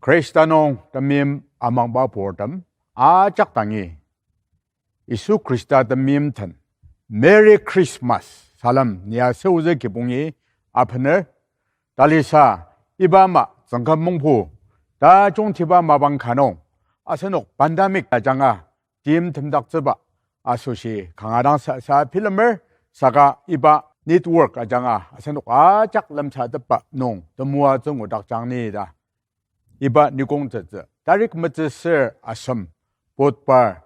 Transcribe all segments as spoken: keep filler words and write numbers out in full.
Khrista nung temeim amangba purtem ajak dangi, Yisu Khrista temeim den Merry Christmas salem ni asüzü kibongi abener. Talisa iba ama tsüngkam mungpu tajungtiba mapang ka nung asenok pandemic ajanga tim temdaktsüba asoshi kanga dang sasa bilemer, saka iba network ajanga asenok ajak lemsatepba nung temoatsü ngudakjang ni ta. Iba nikongtsütsü tarik metsüsür asem, Budhbar,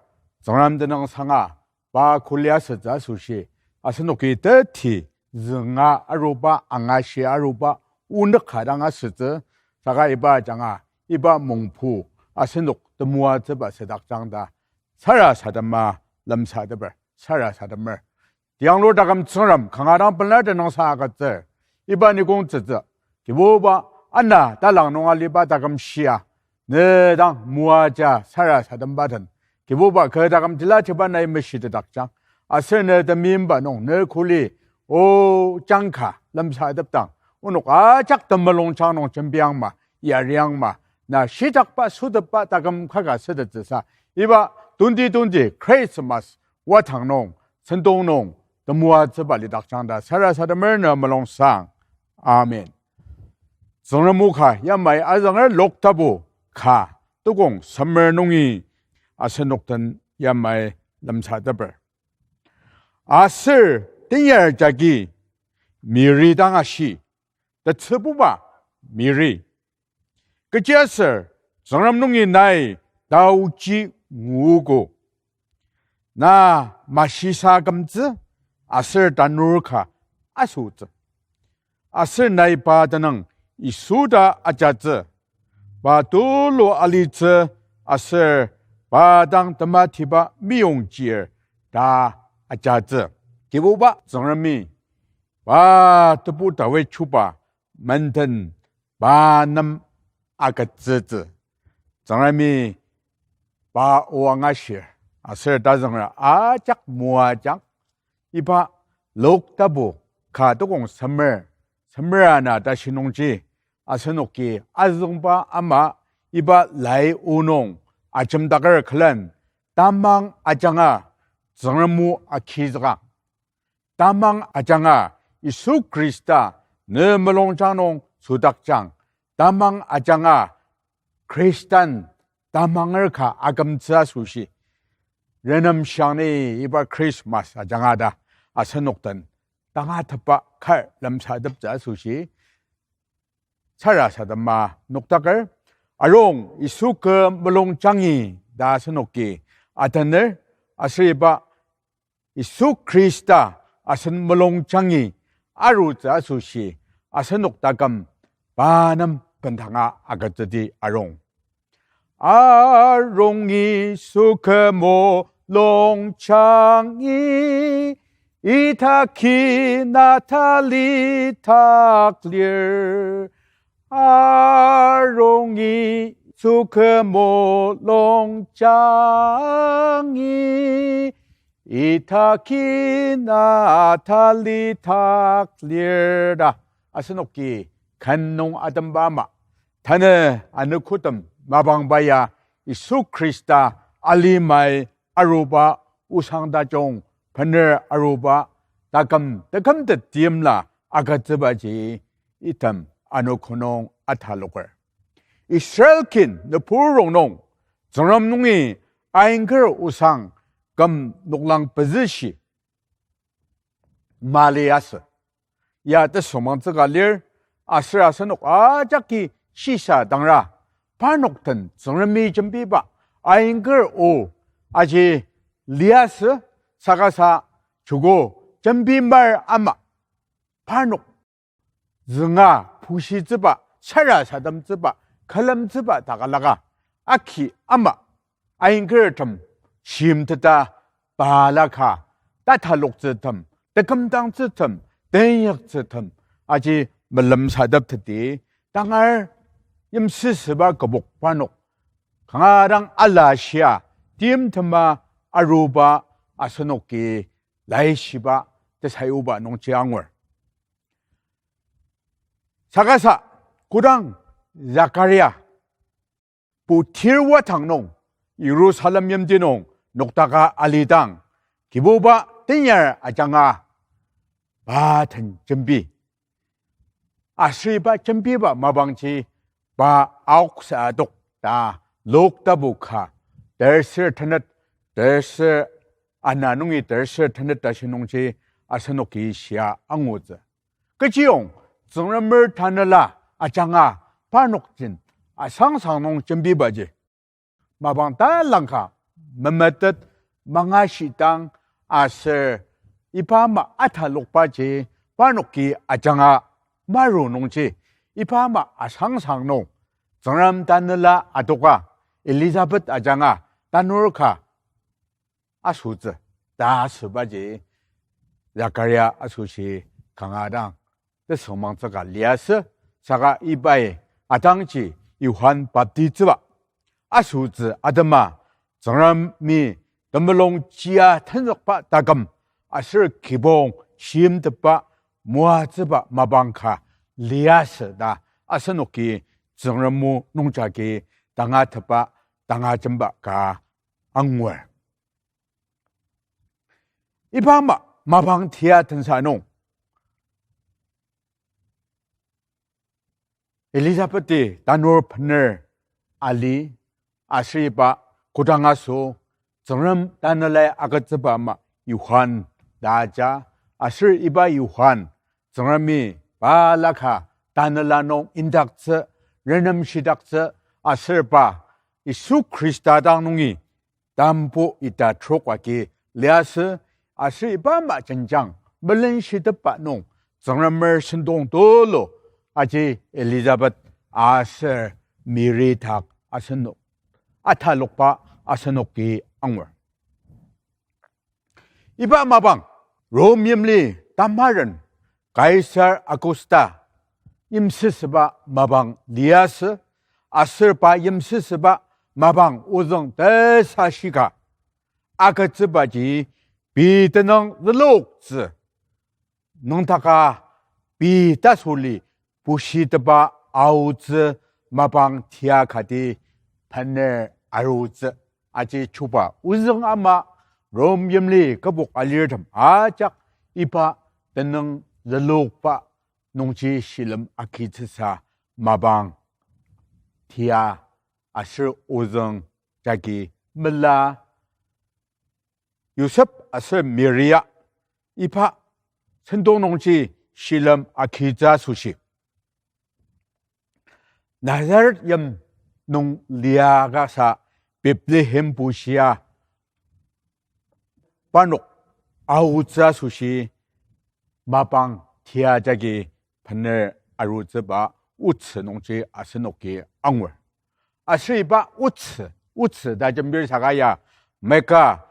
Tsüngrem tenüngsanga pa kuli asütsü asoshi asenoki teti zünga aruba, angashi aruba, onük ka dang asütsü, saka iba ajanga iba mungpu asenok temoatsüba südakjang ta sarasadema lemsateper, sarasademer. Tianglur taküm Tsüngrem kanga dang pelar tenüngsang agütsür. Iba nikongtsütsü Kibuba, ana talang nung aliba taküm shia ne dang moaja sarasademba den Kibuba kü taküm tila tiba nai meshitedakjang. Aser ne temeimba nung ne kuli, o, jangka lemsatepdang onok ajak temulungjang nung jembiangma, yariangma, na shitakba sutepba taküm kaka sütettsüsa, iba twenty twenty Christmas watang nung, sentong nung temoatsüba lidakjang ta sarasademer ne mulungsang. Amen. Tsüngrem o ka yamai azünger Luk tapu ka tukong semer nungi asenok den yamai lemsateper. Aser tenyar jagi Mari dang ashi, tetsübuba Mari, kechiaser Tsüngrem nungi nai taoji nguogo. Na mashisa kümtsü aser tanur ka asütsü. Aser nai pa tenüng Yisu ta ajatsü. Pa tulu alitsü aser pa dang tematiba meyongchir ta ajatsü. Kibuba Tsüngremi pa tebu Dawid chuba menden pa nem agütsütsü. Tsüngremi pa o angashir aser tazünger ajak moajang. Iba Luk tapu ka tukong semer, semer ana tashi nungji asenoki azüngba ama iba lai o nung ajemdaker külen tamang ajanga Tsüngrem o agizükang. Tamang ajanga Yisu Khrista ne mulungjang nung südakjang. Tamang ajanga Khristan tamanger ka akümtsü asoshi renemshang ni iba Christmas ajanga ta asenok den tangatetba kar lemsateptsü asoshi sarasadema nokdaker. Arung Yisu kü mulungjangi ta asenoki atener, aser iba Yisu Khrista asen mulungjangi arutsü asoshi asenok taküm pa nem bendanga agütsüdi arung. Arung Yisu kü mulungjangi, idaki na talidak lir. Arung Yisu kü mulungjangi, idaki na talidak lir ta asenoki ken nung atemba ama, tanü anogotem mapangba ya Yisu Khrista alimai aruba osang tajung bener aruba taküm tekümtet timla agütsübaji item anogo nung ataloker. Israel kin nübur rongnung Tsüngrem nungi ainker osang küm noklang pezüshi mali asü. Ya tesümangtsüka lir, aser asenok ajaki shisadangra, parnok den Tsüngremi jembiba ainker o aji liasü, saka sa joko jembimar ama parnok zünga pushitsüba, sarasademtsüba, külemtsüba takalaka aki ama, ainkertem shimteta balaka, tataloktsütem, tekümdangtsütem, tenyaktsütem aji melemsadepteti, tangar yimsüsüba kübok parnok kanga dang alashia timtema aruba asenoki laishiba tesayuba nungji angur. Saka sa kodang Zakaria putir wadang nung, Yirusalem yimti nung noktaka alidang, Kibuba tenyar ajanga pa den jembi. Aser iba jembiba mapangji pa aoksü adok ta Luk tapu ka, terser tenet, terser ana nungi terser tenet tashi nungji asenoki shia angutsü. Kechiyong Tsüngremer tanela ajanga parnokjin asangsang nung jembibaji mapang talangka memetet mangashidang aser iba ama atalokbaji parnoki ajanga maru nungji iba ama asangsang nung Tsüngrem tanela adoka Elizabeth ajanga tanur ka asütsü ta asübaji Zakaria asoshi kanga dang tesüngmangtsüka liasü, saka ibai atangji Johan baptitsüba asütsü atema Tsüngremi temulung chia tenzükba taküm aser kibong shimtepba moatsüba mapang ka liasü ta asenoki Tsüngrem o nungjagi tangatetba tangajemba ka angur. Iba ama mapang tia tensa nung Elizabeth-i tanur bener ali, aser iba kodang aso Tsüngrem tanelai agütsüba ama Johan ta aja, aser iba Johan Tsüngremi balaka tanela nung indaktsü, renemshidaktsü, aser pa Yisu Khrista dang nungi tambu ita trok agi liasü, aser iba ama jenjang melenshitepba nung Tsüngremer sentong tulu aji Elizabeth aser Mary dak asenok atalokba asenoki angur. Iba mapang Rom yimli tamaren Kaisar Augusta yimsüsüba mapang liasü, aser pa yimsüsüba mapang ozüng tesashika agütsübaji pei tenüng züloktsü nüngdaka pei tasoli bushitepa aotsü mapang tia kati bener arutsü. Aji chuba ozüng ama Rom yimli kübok alirtem ajak iba tenüng zülokba nungji shilem agitsüsa mapang tia aser ozüng jagi mela Yosep aser Maria iba sentong nungji shilem agitsü asoshi Nazaret yim nung liakasa Bethlehem bushia parnok aotsü asoshi mapang tia jagi bener arutsüba otsü nungji asenoki angur. Aser iba otsü, otsü ta jembir saka ya Mika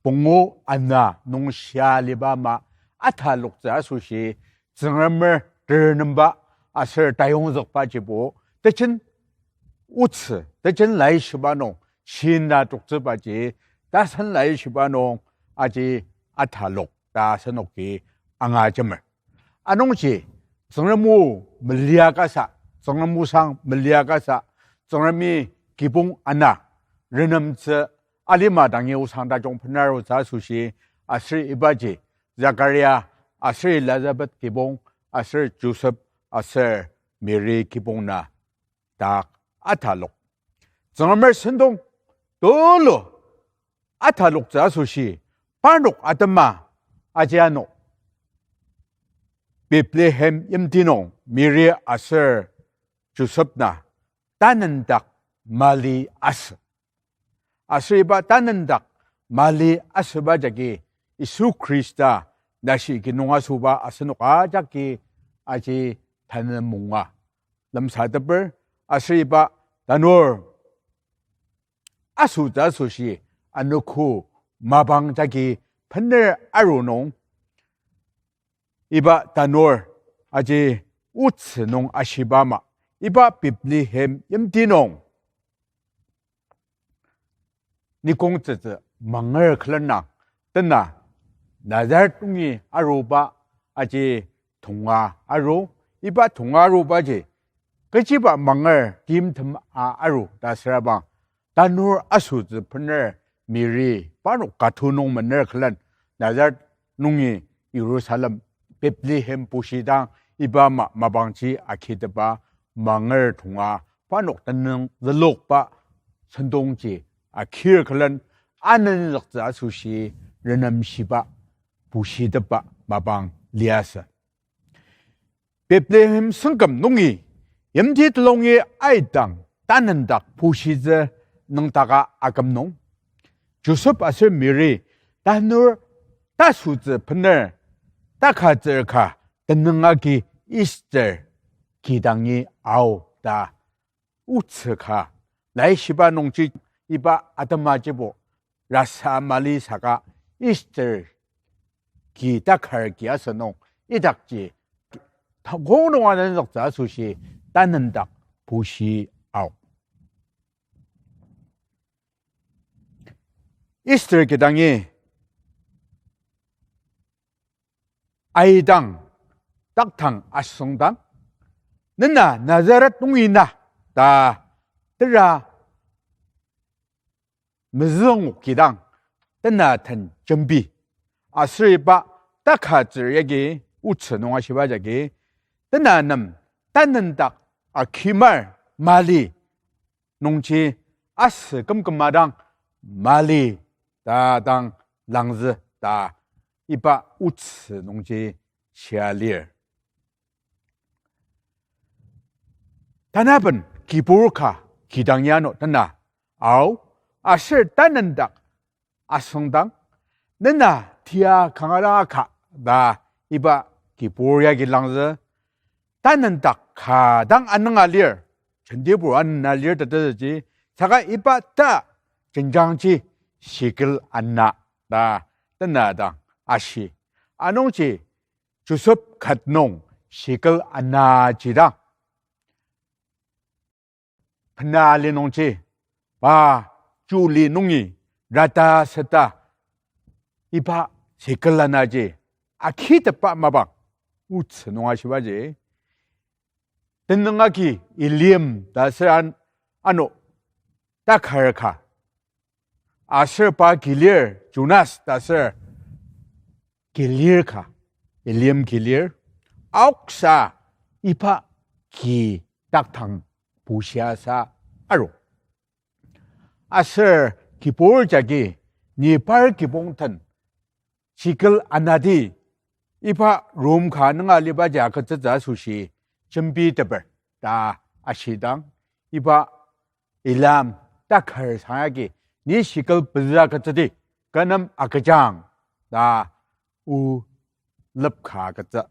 pungu ana nung shia aliba ama ataloktsü asoshi Tsüngremer ternemba aser tayongzükbajibo tejen otsü, tejen laishiba nung shina toktsübaji tasen laishiba nung aji atalok ta asenoki angajemer. Anungji Tsüngrem o meliakasa, Tsüngrem osang meliakasa, Tsüngremi kibong ana renemtsü alima dangi osang tajung benarutsü asoshi aser ibaji Zakaria aser Elizabeth kibong aser Josep aser Mary kibong na dak atalok. Tsüngremer sentong tulu ataloktsü asoshi parnok atema aji ano Bethlehem yimti nung Mary aser Josep na tanendak mali asü. Aser iba tanendak mali asüba jagi Yisu Khrista nashi kinung asoba asenok ajaki aji tanü munga lemsateper. Aser iba tanur asotsü asoshi anogo mapang jagi bener aru nung iba tanur aji otsü nung ashiba ama iba Bethlehem yimti nung nikong tsütsü manger külenang tena Nazaret nungi aruba aji tonga aru, iba tonga arubaji Kechiba manger timtem a aru ta sürabang, tanur asütsü bener Mary parnok katu nung mener külen Nazareth nungi Jerusalem Bethlehem bushidang iba ma mapangji akitepa manger tonga parnok tenüng zülokba sentongji akir külen anenzüktsü asoshi renemshiba bushitepa mapang liasü. Bethlehem sengküm nungi yimti telungi aitdang tanendak bushitsü nüngdaka aküm nung, Joseph aser Mary tanur tasütsü bener takatsür ka tenüng agi Esther kidangi ao ta otsü ka laishiba nungji iba atemajibo rasa mali saka Esther ki takar ki asünung idakji ta kong nung anenzüktsü asoshi tanendak bushi ao. Esther kidangi aidang taktang asüngdang, nena Nazareth nungi na ta tera mezüngok kidang, tena den jembi. Aser iba takatsür yagi otsü nung ashiba jagi, tena nem tanendak akimar mali nungji asü kümküma dang mali ta dang langzü ta iba otsü nungji shia lir. Tanaben kibur ka kidang yano tena ao, aser tanendak asüngdang, nena tia kanga dang aka ta iba kibur yagi langzü, tanendak ka dang anenga lir, jentibur anenga lir tetezüji, saka iba ta jenjangji shekel ana ta tena dang ashi. Anungji Joseph ket nung shekel anaji dang bena ali nungji, pa juli nungi rata seta iba shekel anaji akitepa mapang otsü nung ashibaji, tenüng agi Eliam ta ser an-, ano takar ka, aser pa kilir Jonas ta ser kilir ka, Eliam kilir, aoksa iba ki taktang bushia sa aru. Aser kibur jagi ni par kibong den shekel anati iba room ka nunga libaji agütsütsü asoshi jembiteper ta ashidang, iba Eliam takar sangagi ni shekel pezü agütsüdi, kü nem agüjang ta o lepka agütsü.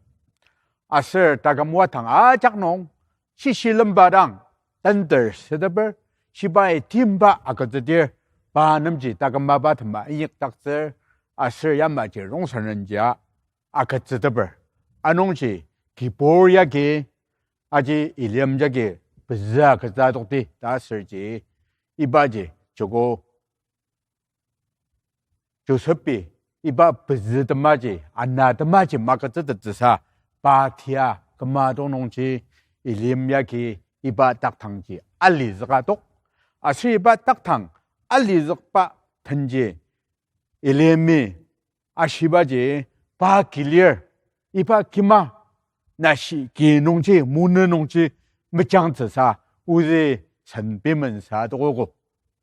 Aser taküm watang ajak nung, shishi lemba dang, tenter süteper, shibai timba agütsüdir, pa nemji taküm mapa tema inyakdaktsür, aser yamaji rongsen renjia agütsüteper. Anungji kibur yagi, aji Eliam jagi pezü agütsü adokti ta aserji, ibaji joko Joseph-i iba pezü temaji, ana temaji magütsütettsüsa, pa tia küma dong nungji Eliam yagi iba taktangji alizüka tok. Aser iba taktang alizükba tenji Eliami ashibaji pa kilir, iba kima nashi ki nungji, munü nungji mejangtsüsa, ozi sen bimensa tokogo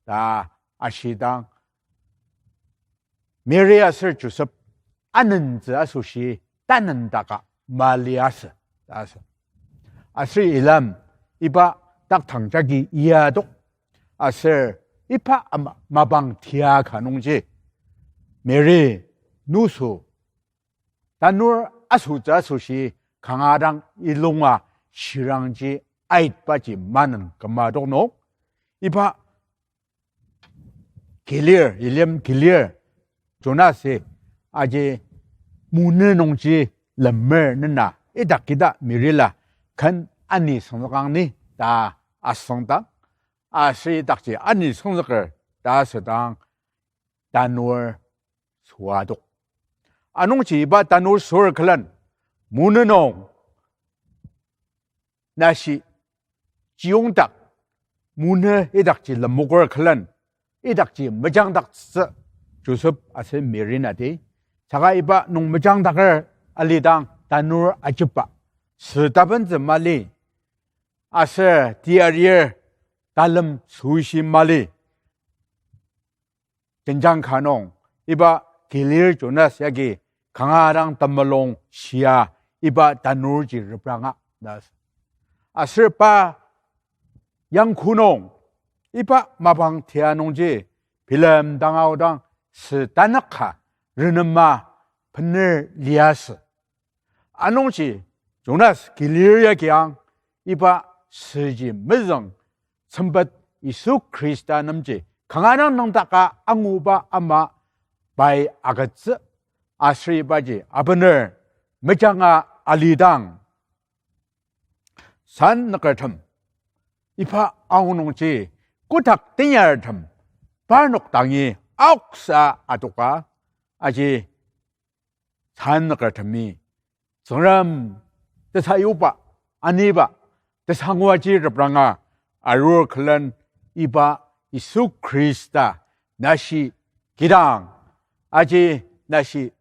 ta ashidang, Mary aser Joseph anentsü asoshi tanendaka mali asü ta asü. Aser Eliam iba taktang jagi iadok. Aser iba ama mapang tia ka nungji Mary nüsü tanur asütsü asoshi kanga dang ilunga shirangji aitbaji manen küma dok nung, iba kilir, Eliam kilir, Jonasi aji munü nungji lemer nena idakida Mary-la ken ani süngzükang ni ta asüngdang, aser idakji ani süngzüker ta asüdang tanur süadok. Anungji iba tanur sür külen munü nung nashi chiyongdak, munü idakji lemoker külen, idakji mejangdaktsü Joseph aser Mary nati. Saka iba nung mejangdaker alidang tanur ajepba, sü tabentsü mali, aser tiarir talem süshi mali. Jenjang ka nung, iba kilir Jonas yagi kanga dang temulung shia iba tanurji repranga ta. Aser pa yangko nung, iba mapang tia nungji bilem dang aodang sü tanük ka renema bener liasü. Anungji Jonas kilir yagiang iba süji mezüng sempet Yisu Khrista nemji kanga dang nüngdaka anguba ama pai agütsü, aser ibaji abener mejanga alidang, san nükertem, iba aonungji kotak tenyartem parnok dangi aoksa adoka, aji san nükertemi Tsüngrem tesayuba, aniba, tesangwaji repranga arur külen iba Yisu Khrista nashi kidang, aji nashi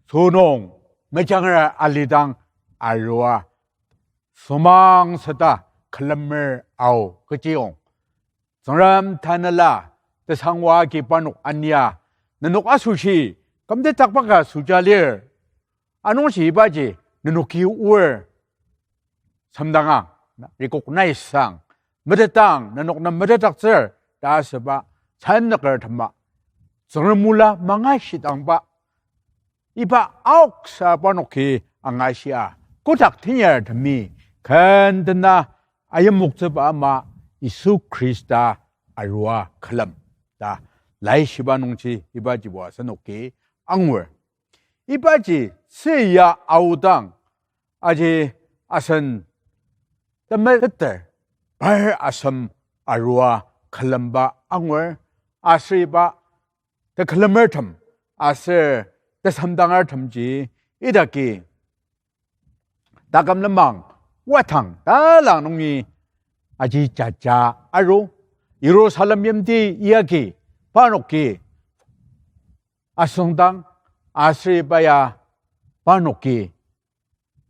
sünung mejanger alidang arua sümang seta külemer ao kechiyong. Tsüngrem tanela tesangwa agi parnok ania, nenok asoshi kümtetdakba ka süja lir. Anungji ibaji nenoki oar semdangang, recognize sang, metetang, nenok nem metetdaktsür ta asüba san nükertema, Tsüngrem ola mangashidangba iba aoksa parnoki angashia, kotak tenyartemi ken dena ayimoktsüba ama Yisu Khrista arua külem ta laishiba nungji ibajibo asenoki angur. Ibaji süya aodang, aji asen temeteter par asem arua külemba angur, aser iba tekülemertem aser tesemdangertemji idaki taküm lenmang watang talang nungi aji jaja aru, Yirusalem yimti yagi parnoki asüngdang, aser iba ya parnoki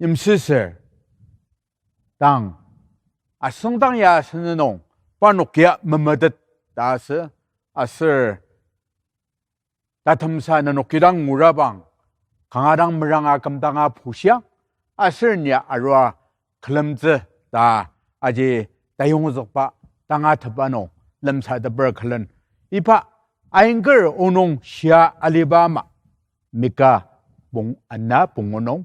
yimsüsür dang asüngdang ya asünung parnokia memetet ta asü, aser tatemsa nenok kidang ngurabang, kanga dang meranga kümdanga pushia, aser nia arua külemtsü ta aji tayongzükba tangatetba nung lemsateper külen iba ainker onung shia aliba ama Mika pung ana pungu nung,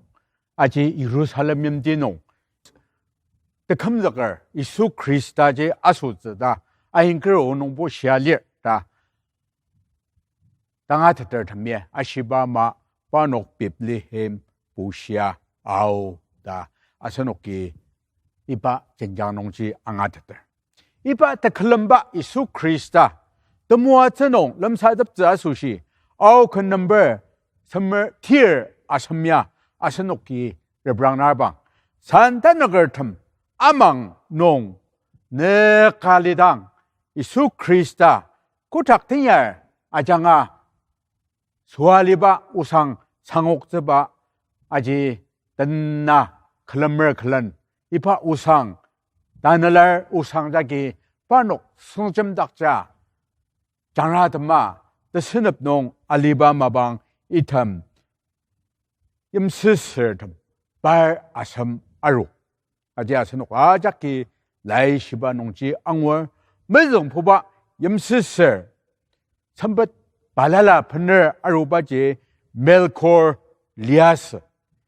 aji Yirusalem yimti nung tekümzüker Yisu Khristaji asotsü ta ainker onungbo shia lir ta tangatetertemi ashiba ama parnok Bethlehem pushia ao ta asenoki iba jenjang nungji angateter. Iba tekülemba Yisu Khrista temoatsü nung lemsateptsü asoshi, ao ken number semer tir asem ya asenoki reprangnar bang, Santa nükertem amang nung nüka lidang Yisu Khrista kotak tenyar ajanga süaliba osang sangoktsüba aji tena külemer külen, iba osang, tanelar osang jagi parnok sengjemdakja jangra tema tesünep nung aliba mapang item yimsüsürtem par asem aru. Aji asenok ajaki laishiba nungji angur, mezüngbuba yimsüsür sempet balala bener arubaji Melkor liasü.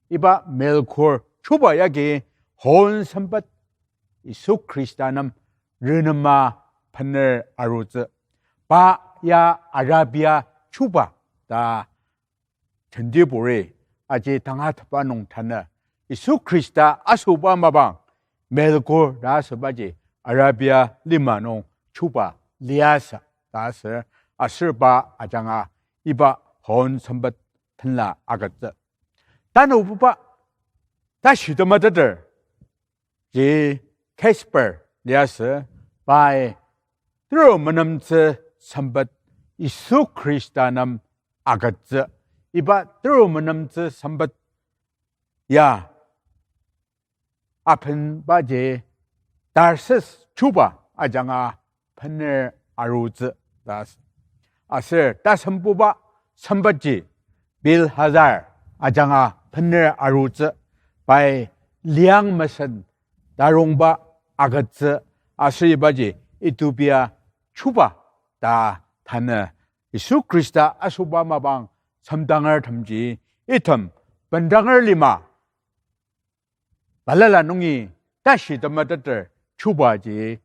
Iba Melkor chuba yagi hon sempet Yisu Khrista nem renema bener arutsü. Pa ya Arabia chuba ta jentiburi aji tangatetba nung tanü Yisu Khrista asoba mapang Melkor ta asübaji Arabia lima nung chuba liasü ta asür, aser pa ajanga iba hon sempet tenla agütsü. Tanabuba tashi temateter ji Casper liasü, pai teru menemtsü sempet Yisu Khrista nem agütsü. Iba teru menemtsü sempet ya apenbaji Tarsus chuba ajanga bener arutsü ta. Aser tasembuba sempetji Bilhazar ajanga bener arutsü, pai liang mesen tarongba agütsü, aser ibaji Ethiopia chuba ta tanü Yisu Khrista asoba mapang semdangertemji item bendanger lima balala nungi tashi temeteter chubaji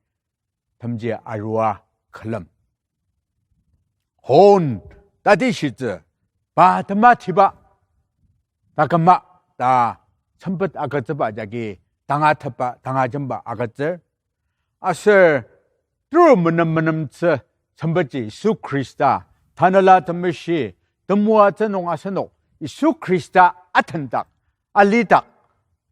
temji arua külem. Hon tatishitsü pa tematiba taküma ta sempet agütsüba jagi tangatetba tangajemba agütsür. Aser teru menem menemtsü sempetji Yisu Khrista, Tanela Temeshi temoatsü nung asenok Yisu Khrista atendak, alidak,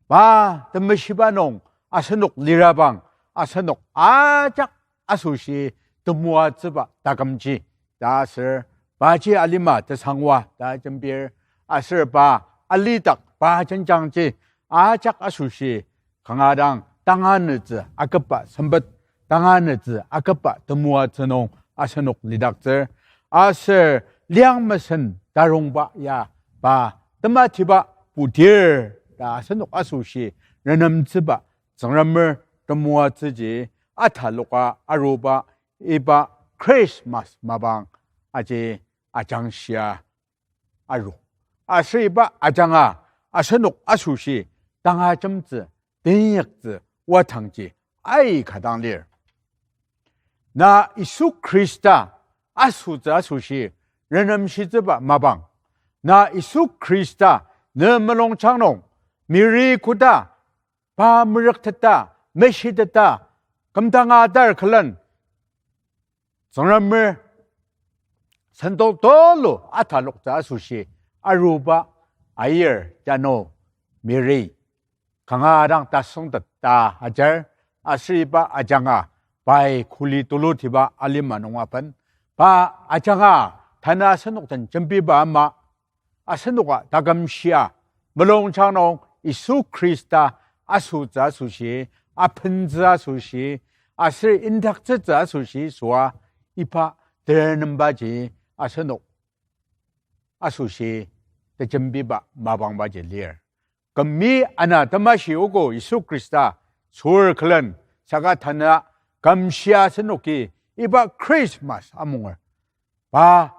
pa temeshiba nung asenok lirabang, asenok ajak asoshi temoatsüba takümji ta aser paji alima tesangwa ta jembir, aser pa alidak pa jenjangji ajak asoshi kanga dang tanganütsü aküba sempet, tanganütsü aküba temoatsü nung asenok lidaktsür. Aser liang mesen tarongba ya pa tematiba putir ta asenok asoshi renemtsüba Tsüngremer temoatsüji ataloka aruba iba Christmas mapang aji ajangshia aru. Aser iba ajanga asenok asoshi tangajemtsü, tenyaktsü, watangji aika dang lir. Na Yisu Khrista asotsü asoshi renemshitsüba mapang, na Yisu Khrista ne mulungjang nung Mary koda pa merükteta, meshiteta, kümdanga atar külen Tsüngremer sentong tulu ataloktsü asoshi aruba ayir jano Mary kanga dang tasüngtet ta ajar, aser iba ajanga pai kuli tulutiba alima nung aben, pa ajanga tanü asenok den jembiba ama, asenoka takümshia mulungjang nung Yisu Khrista asotsü asoshi, apentsü asoshi, aser indaktsütsü asoshi süa iba terenembaji asenok asoshi tejembiba mapangbaji lir. Küm mi ana temashi ogo Yisu Khrista sür külen saka tanü kümshia asenoki iba Christmas amunger pa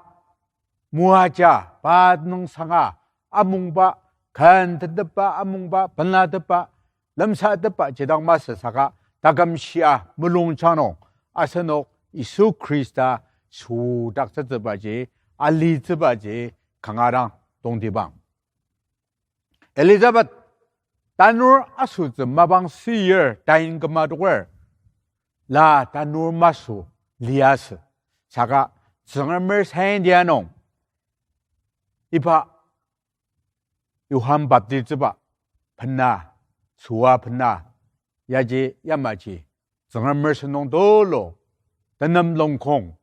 moaja, pa nüngsanga amungba, ken tetepba amungba, benlatepba, lemsatepba jidang masü saka takümshia mulungjang nung asenok Yisu Khrista südaktsütsübaji, alitsübaji kanga dang tongtibang. Elizabeth tanur asotsü mapang siyir tain küma toker, la tanur masü liasü. Saka Tsüngremer saindia nung iba Johan Baptistba bena, süa bena, yaji yamaji Tsüngremer sentong tulu, tenem longkong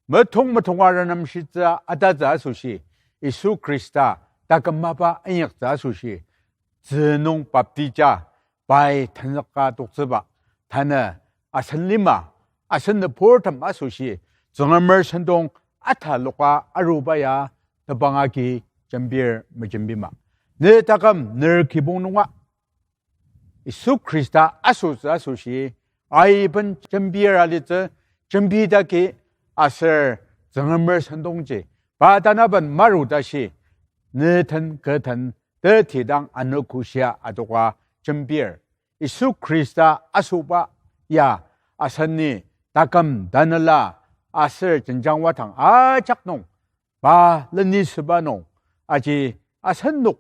metong metonga renemshitsü atatsü asoshi, Yisu Khrista taküm mapa inyaktsü asoshi, tzü nung baptija pai tenzüka toktsüba, tanü asen lima, asen nüburtem asoshi, Tsüngremer sentong ataloka aruba ya tebang agi jembir mejembima. Ne taküm ner kibong nunga Yisu Khrista asotsü asoshi, aiben jembir alitsü, jembidaki aser Tsüngremer sentongji, pa tanaben maru tashi, ne den kü den tetidang anogoshia adoka jembir. Yisu Khrista asoba ya aseni taküm tanela aser jenjang watang ajak nung pa lenisüba nung, aji asenok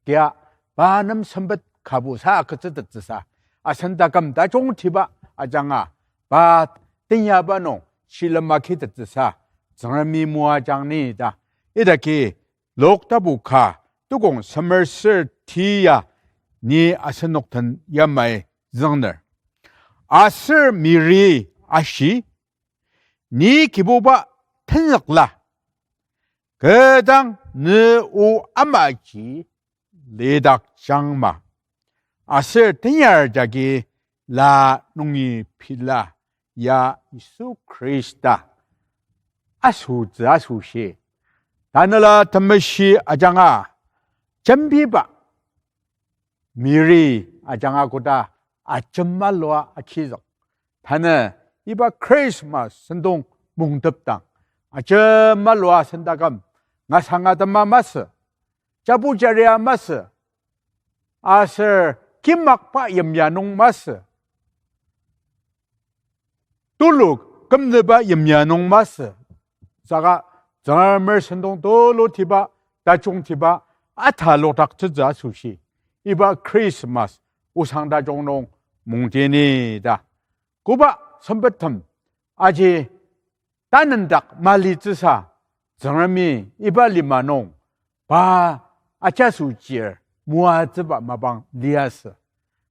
kia pa nem sempet kabusa agütsütettsüsa, asen taküm tajungtiba ajanga pa tenyaba nung shilem agitettsüsa, Tsüngremi moajang ni ta. Idaki Luk tapu ka, tukong semer ser tia ni asenok den yamai züngner. Aser Mary ashi, ni Kibuba tenzükla, kü dang ne o amaji lidakjangma. Aser tenyar jagi la nungi pila ya Yisu Khrista asütsü asoshi, Tanela Temeshi ajanga jembiba Mary ajanga koda ajemalua akizük. Tanü iba Christmas sentong mungtepdang, ajemalua sentaküm, ngasanga tema masü, jabu jaria masü, aser kimakba yimya nung masü, tulu kümnüba yimya nung masü, saka Tsüngremer sentong tulutiba, tajungtiba, atalokdaktsütsü asoshi, iba Christmas osang tajung nung mungtini ta. Koba sempettem aji tanendak malitsüsa, Tsüngremi iba lima nung pa ajasochir moatsüba mapang liasü.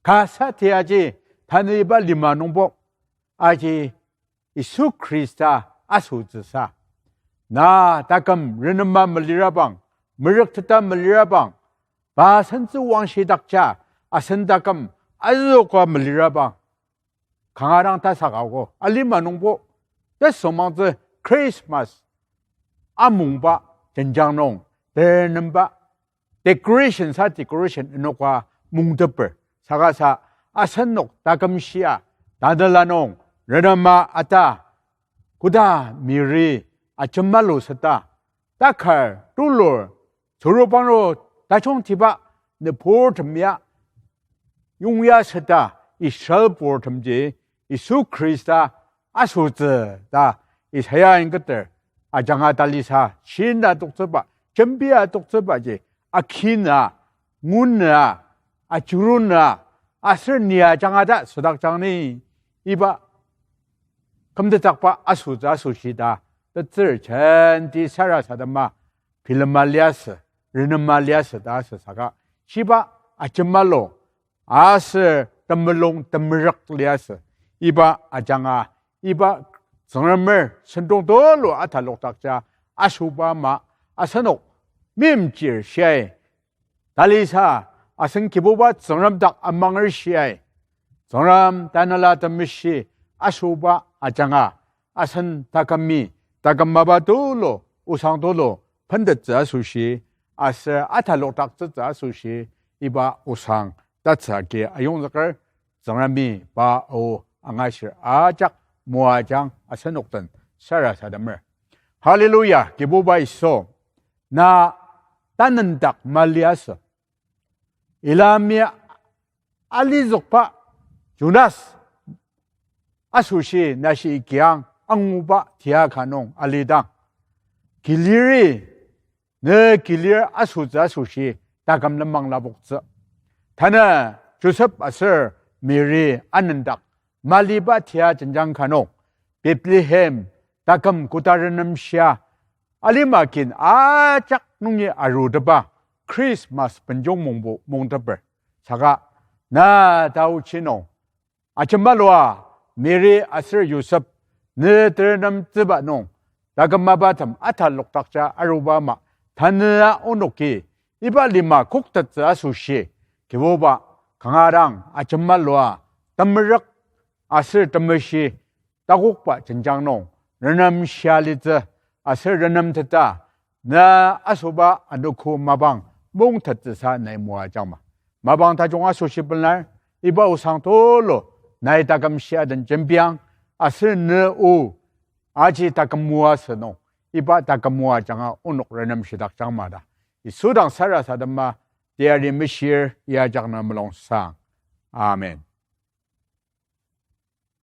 Kasa tiaji tanü iba lima nungbo aji Yisu Khrista asütsüsa, na taküm renema melirabang, merükteta melirabang, pa sentsü wangshidakja asen taküm azüoka melirabang, kanga dang tasaka ogo. Alima nungbo tesüngmangtsü Christmas amungba jenjang nung, terenemba decoration sa decoration enoka mungteper. Saka sa asenok taküm shia, tanela nung renema ata, koda Mary ajemalu seta, takar tulur, tsürubangru tajungtiba nüburtem ya yongya seta, Israel purtemji Yisu Khrista asütsü ta Isaiah inketer ajanga talisa, shinda toktsüba, jembia toktsübaji, akina, nguna, ajuruna, aser nia ajanga ta südakjang ni, iba kümtetakba asütsü asoshi ta, tetsür jenti sarasadema bilema liasü, renema liasü ta asü saka, shiba ajemalu aser temulung temerük liasü, iba ajanga, iba Tsüngremer sentong tulu atalokdakja asoba ama asenok meimchir shiai, talisa asen Kibuba Tsüngrem dak amanger shiai. Tsüngrem Tanela Temeshi asoba ajanga asen takümi, taküm mapa tulu, osang tulu bentettsü asoshi, aser atalokdaktsütsü asoshi, iba osang tatsü agi ayongzüker. Tsüngremi pa o angashir ajak moajang asenok den sarasademer. Hallelujah, Kibuba Yisu, na tanendak maliasü. Ilami alizükba Jonas asoshi nashi ikiang anguba tia ka nung alidang, kiliri, ne kilir asütsü asoshi taküm lenmang lapoktsü. Tanü Joseph aser Mary anendak maliba tia jenjang ka nung, Bethlehem taküm koda renemshia, alima kin ajak nungi aruteba Christmas benjong mungbo mungteper. Saka na taochi nung ajemalua Mary aser Joseph ne terenemtsüba nung, taküm mapatem atalokdakja aruba ama, tanü a onoki iba lima koktettsü asoshi, Kibuba, kanga dang ajemalua temerük aser temeshi takokba jenjang nung renemshia litsü aser renemteta, na asoba anogo mapang mungtettsüsa nai moajangma. Mapang tajung asoshi pelar, iba osang tulu nai taküm shia den jembiang, aser ne o aji taküm moasü nung, iba taküm moajanga onok renemshidakjangma ta Yisu dang sarasadema teyari meshir, ya ajak na mulungsang. Amen.